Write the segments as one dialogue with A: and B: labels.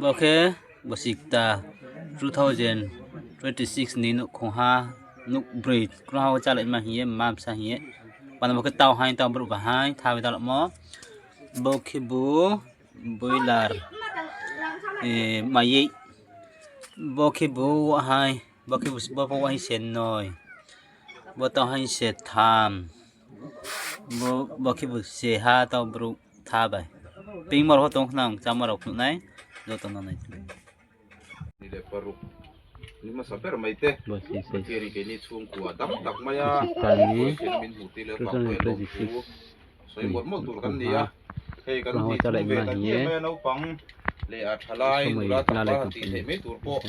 A: Bo khe bosikta 2026 ni nukhung ha nuk bwrui kwrwng chalaima hingye ma bwsa hingye pala bo khe tao hai tao borok bahai thaui dalokmo bo khe bo boiler mayei bo khe bo ahai bo khe bo ahai sennoi bo tao hai se tham bo bo khe bo se ha tao borok tha bai ping morok tongkhna chama rok nuknai joto no naithok.
B: Ni leh paruk ni hmasa ber mai te Pathian keini chhungkua dam tak mai a Pathian min hmuh tir leh avang pawh hian lawmthu sawi mawlh mawlh tur kan ni a hei kan tih chung ve ta hniam mai a naupang leh a thalai nula tlangval han tih theih mai tur pawh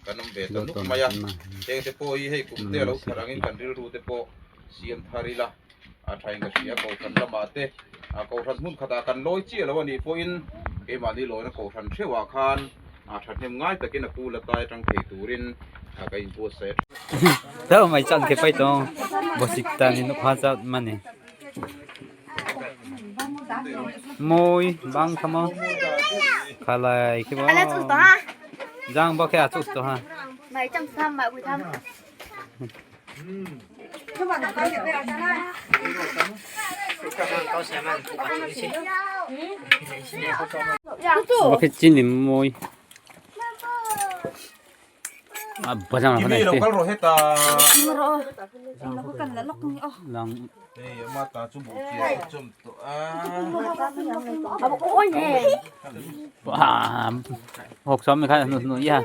B: kan awm ve ta nuk mai a heng te pawh hi hei kum te a lo thar angin kan rilru te pawh siam thar ila a thain ka hria kohhran lamah te a kohhran hmun khatah kan lawi chiah lo a nih pawhin keimahni lawina kohhran theuhah khan a thahnem ngai takin a pu la tai atang thei turin a ka inbuatsaih a
A: Tao mai chan ke pai tong bosik ta ni nukha cha mani moi bang khamo khalai ke bo jang bo ke achu to ha
C: Mày chăm sam mà quỳ thăm.
A: Bo ke chini moi a bajang
B: Kimi lo kal rawh heta.
A: Lang
B: Hei ama ta chu buh chiah a chawm tawh a.
A: Hok som kha nu nu ya.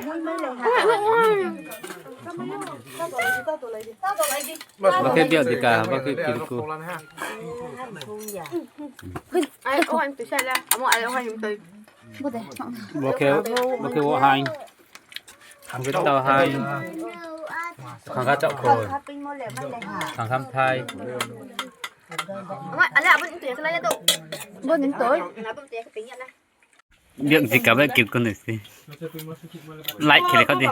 A: Ba ke biak dika ba ke kirku. Ba ke ba ke wo hai. Cái tàu hai. Khang kha chọ khồi. Khang kham thai. Biak dika ba kirku ni si. Like kiri kau di.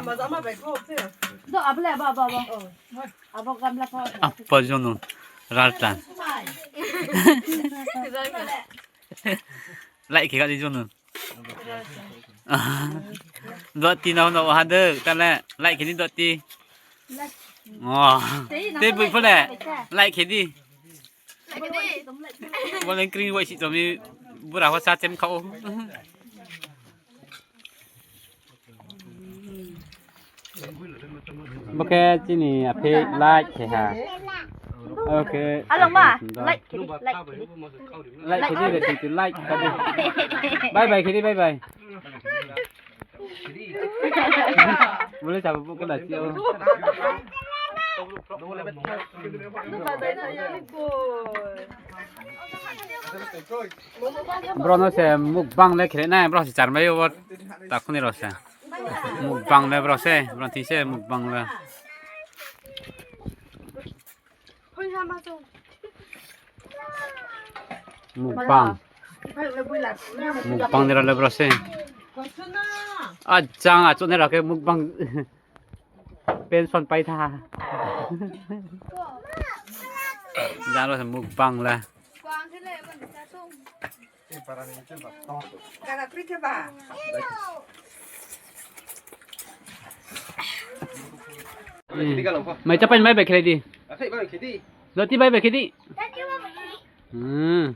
A: Apa jono raltan. Like kiri kau di jono. Dot ti nào nọ hả được, ta lẹ like cái đi dot ti. Ồ, thế bụi phun lẹ, like cái đi. Bọn lên kinh vậy chị cho mi bữa nào xa chém khẩu. Ok, chị này à phê like thì hả? Ok.
C: Alo mà, like cái đi, like cái đi.
A: Like cái đi là chị từ like cái đi. Bye bye cái đi bye bye. Boleh cabut ke lah siapa. Bro no se mukbang le khele nai bro se char mai bo takhuni ro se mukbang le bro se bro ti se mukbang le mukbang mukbang le bro se a chang a chone ra ke mukbang pension pai tha ra lo se mukbang le Mày chấp anh mấy bài kia đi. Rồi tí bay bài kia đi. Ừ.